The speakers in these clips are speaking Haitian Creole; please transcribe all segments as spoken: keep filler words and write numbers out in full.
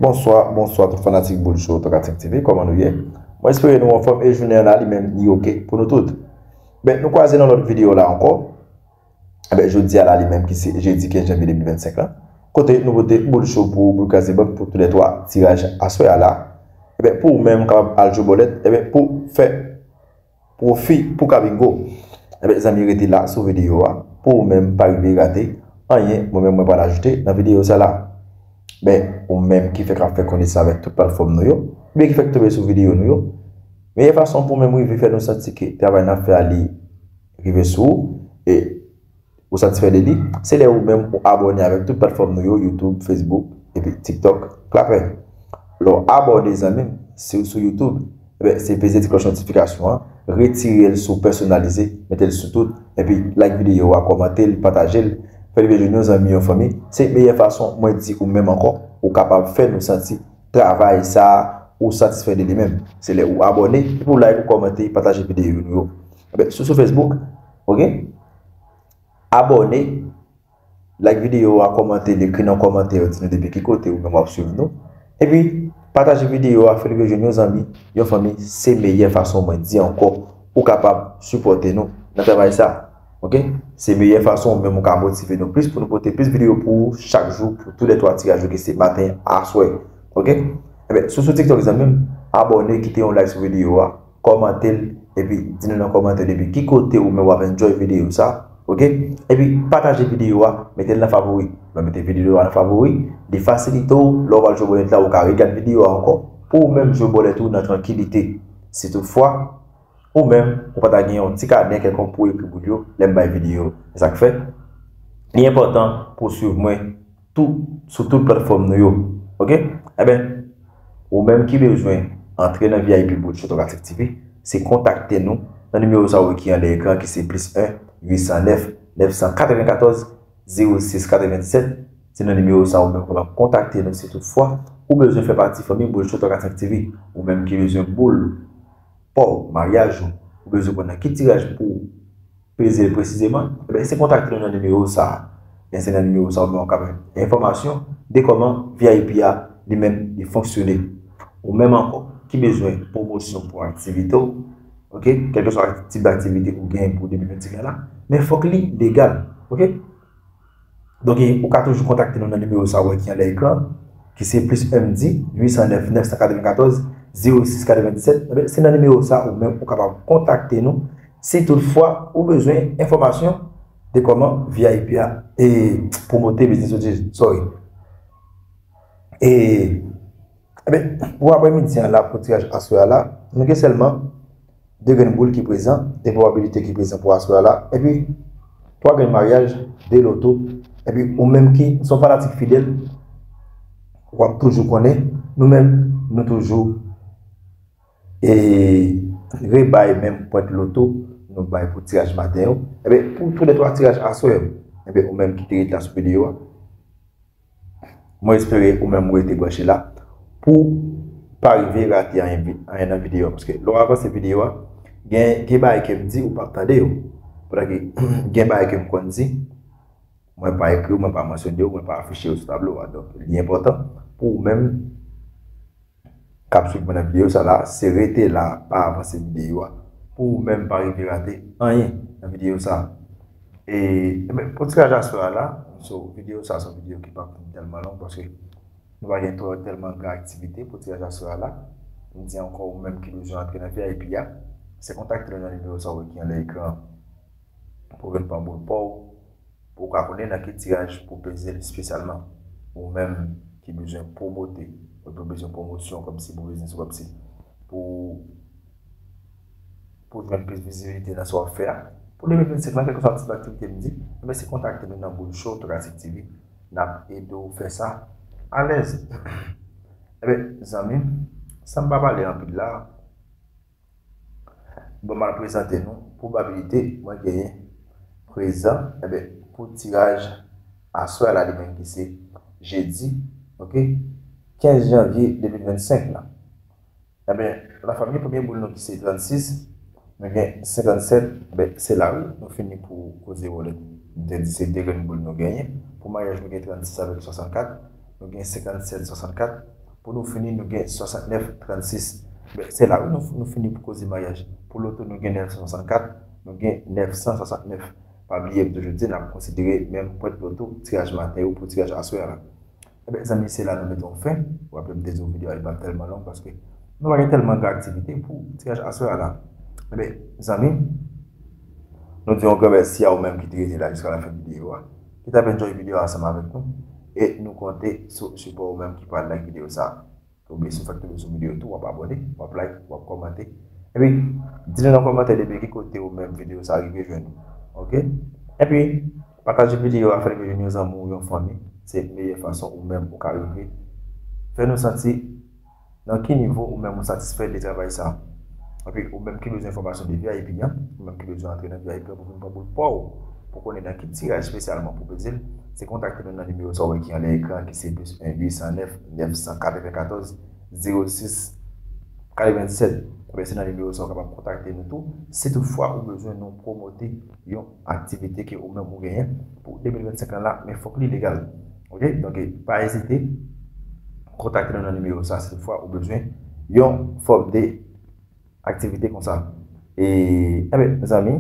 Bonswa, bonswa tout fanatik Boul Show Tokatchik T V, kòman nou ye? Mwen espere nou anfòm e jounen an la li menm li oke pou nou tout. Ben, nou kwaze nan lòt videyo la ankò. Eben, jodi a la li menm ki se jedi kenz janvye de mil vennsenk la. Kote nou pote Boul Show pou ou, Boul Kraze Bank pou toulètwa tiraj aswè a la. Eben, pou ou menm kapab al jwe bòlèt, eben, pou fè pwofi pou ka bingo. Eben, zanmi, rete la sou videyo a pou ou menm pa rive rate anyen mwen menm mwen pral ajoute nan videyo sa la. Ben, ou menm ki fèk ap fè konesans avèk tout platfòm nou yo, oubyen ki fèk tonbe sou videyo nou yo, meyè fason pou ou menm rive fè nou santi ke travay n ap fè a li rive sou ou, e ou satisfè de li, se lè ou menm ou abòne avèk tout platfòm nou yo, YouTube, Facebook, epi TikTok, klapè. Lè w abòne, zanmi m, si w sou YouTube, eben, se peze ti klòch notifikasyon an, retire l sou pèsonalize, mete l sou tout, epi like videyo a, kòmante l, pataje l, fè l rive jwenn yon zanmi, yon fanmi. Se meyè fason, mwen di ou menm ankò, ou kapab fè nou santi travay sa a, ou satisfè de li menm. Se lè ou abòne, epi ou like, ou kòmante, pataje videyo nou yo. Eben, si w sou Facebook, oke? Abòne, like videyo a, kòmante l, ekri nan kòmantè yo, di nou depi ki kote ou menm w ap swiv nou. Epi, pataje videyo a, fè l rive jwenn yon zanmi, yon fanmi, se meyè fason mwen di ankò, ou kapab sipòte nou nan travay sa. Oke? Se meyè fason ou menm ou ka motive nou plis pou nou pote plis videyo pou ou chak jou, pou toulètwa tiraj yo ki se maten, aswè. Oke? Eben, si w sou TikTok, zanmi m, abòne, kite yon like sou videyo a, kòmante l, epi di nou nan kòmantè depi ki kote ou menm w ap enjoy videyo sa, oke? Epi pataje videyo a, mete l nan favori. Lè w mete videyo a nan favori, li fasilite w, lè w pral jwe bòlèt la, ou ka regade videyo a ankò, pou ou menm jwe bòlèt ou nan trankilite. Si toutfwa, ou menm, ou pa ta gen yon ti kanè kèlkonk pou w ekri boul yo, lè m bay videyo, se sa k fè li enpòtan pou w swiv mwen tou, sou tout platfòm nou yo. Oke? Eben, ou menm ki bezwen antre nan V I P Boul Show Tokatchik T V, se kontakte nou nan nimewo sa yo ki anlè ekran, ki se plis en, uit san nèf, nèf san katrevenkatòz, zewo sis katrevennsèt. Se nan nimewo sa ou menm kapab kontakte nou si toutfwa ou bezwen fè pati fanmi Boul Show Tokatchik T V. Ou menm ki bezwen boul pa w, maryaj ou, ou bezwen konn nan ki tiraj pou peze l presizeman, eben, se kontakte nou nan nimewo sa a. Ebyen, se nan nimewo sa a ou menm w ap jwenn enfòmasyon de kòman V I P a li menm li fonksyone. Ou menm ankò ki bezwen pwomosyon pou aktivite w, oke? Kèlkeswa tip aktivite ou genyen pou de mil vennsenk la, men fòk li legal, oke? Donk, ou ka toujou kontakte nou nan nimewo sa a ou wè ki anlè ekran, ki se plis M D, uit san nèf, nèf san katrevenkatòz, zewo sis katrevennsèt. Eben, se nan nimewo sa a ou menm ou kapab kontakte nou si toutfwa ou bezwen enfòmasyon de kòman V I P a e pwomote biznis ou, sorry. E, eben, pou aprèmidi an la, pou tiraj aswè a la, nou gen sèlman de grenn boul ki prezan, de pwobabilite ki prezan pou aswè a la, epi twa grenn maryaj, de loto, epi ou menm ki se yon fanatik fidèl, w ap toujou konnen, nou menm, nou toujou e rebay menm pwent loto nou bay pou tiraj maten yo. Eben, pou toulètwa tiraj aswè yo, eben, ou menm ki te ret la sou videyo a, mwen espere ou menm ou rete branche la pou pa rive rate anyen vi-, anyen nan videyo a. Paske lè w avanse videyo a, gen, gen bagay ke m di ou p ap tande yo. Pandan ke gen bagay ke m konn di, mwen pa ekri yo, mwen pa mansyone yo, mwen pa afiche yo sou tablo a. Donk, li enpòtan pou ou menm k ap swiv mwen nan videyo sa la, se rete la, pa avanse videyo a, pou ou menm pa rive rate anyen nan videyo sa. E, eben, pou tiraj aswè a la, so, videyo sa se yon videyo ki p ap fin tèlman long, paske nou pa gen twò tèlman gran aktivite pou tiraj aswè a la. M di ankò, ou menm ki bezwen antre nan V I P a, se kontakte nou nan nimewo sa yo ki anlè ekran an. Pou vin pran boul pa w, pou w ka konnen nan ki tiraj pou peze l espesyalman. Ou menm ki bezwen pwomote, ou bezwen pwomosyon kòmsi pou biznis ou, kòmsi pou, pou jwenn plis vizibilite nan sa w ap fè a. Pou de mil vennsenk la, kèlkeswa tip aktivite m di, ebyen, se kontakte nou nan Boul Show Tokatchik T V. N ap ede w fè sa alèz. Ebyen, zanmi m, san m pa pale anpil la, bon, m al prezante nou pwobabilite mwen genyen prezan, ebyen, pou tiraj aswè a la, li menm ki se jedi, oke, kenz janvye de mil vennsenk la. Ebyen, lafanmi, premye boul nou ki se trannsis, nou gen senkannsèt, ben, se la wi, nou fini pou koze bòlèt. M te di se de grenn boul nou genyen. Pou maryaj, nou gen trannsis avèk swasannkat, nou gen senkannsèt, swasannkat, Pou nou fini, nou gen swasantnèf trannsis. Ben, se la, wi, nou, nou fini pou koze maryaj. Pou loto, nou gen nèf san swasannkat, nou gen nèf san swasantnèf. Pa bliye, m toujou di, n ap konsidere menm pwent loto, tiraj maten yo pou tiraj aswè a la. Ebyen, zanmi, se la nou mete yon fen. W ap wè m te di w videyo a li pa tèlman long paske nou pa gen tèlman gwo aktivite pou tiraj aswè a la. Ebyen, zanmi, nou di yon gran mèsi a ou menm ki te rete la jiska lafen videyo a, ki t ap enjoy videyo a ansanm avèk nou. E nou konte sou sipò ou menm ki pral like videyo sa a. Oubyen si w fèk tonbe sou videyo tou, w ap abòne, w ap like, w ap kòmante. Epi, di nou nan kòmantè depi ki kote ou menm videyo sa a rive jwenn ou. Oke? Epi, pataje videyo a, fè l rive jwenn yon zanmi w, yon fanmi. Se meyè fason ou menm ou ka rive fè nou santi nan ki nivo ou menm ou satisfè de travay sa a. Epi, ou menm ki bezwen enfòmasyon de V I P an, ou menm ki bezwen antre nan V I P an pou vin pran boul pa w, pou konnen nan ki tiraj espesyalman pou peze l, se kontakte nou nan nimewo sa w wè ki anlè ekran an, ki se plis en uit san nèf nèf san katrevenkatòz zewo sis katrevennsèt. Ebyen, se nan nimewo sa w kapab kontakte nou tou, si toutfwa ou bezwen nou pwomote yon aktivite ke ou menm ou genyen pou de mil vennsenk lan la, men fòk li legal. Oke? Donk, pa ezite, kontakte nou nan nimewo sa si toutfwa ou bezwen yon fòm de aktivite konsa. E, ebyen, zanmi,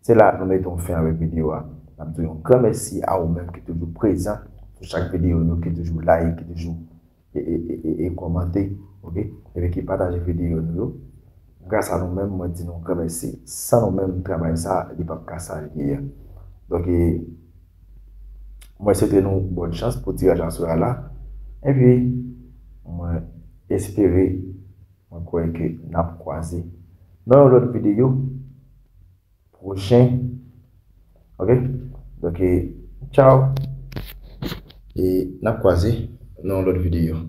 se la nou mete yon fen avèk videyo a. N ap di yon gran mèsi a ou menm ki toujou prezan sou chak videyo nou, ki toujou like, ki toujou e, e, e, e, e kòmante, oke? Epi ki pataje videyo nou yo. Gras a nou menm, mwen di nou gran mèsi. San nou menm, travay sa, li p ap ka sa li ye a. Donk, e, mwen swete nou bòn chans pou tiraj aswè a la. Epi, mwen espere, mwen kwè ke n ap kwaze nan yon lòt videyo pwochen. Oke? Donk, e, tchaw. E n ap kwaze nan yon lòt videyo.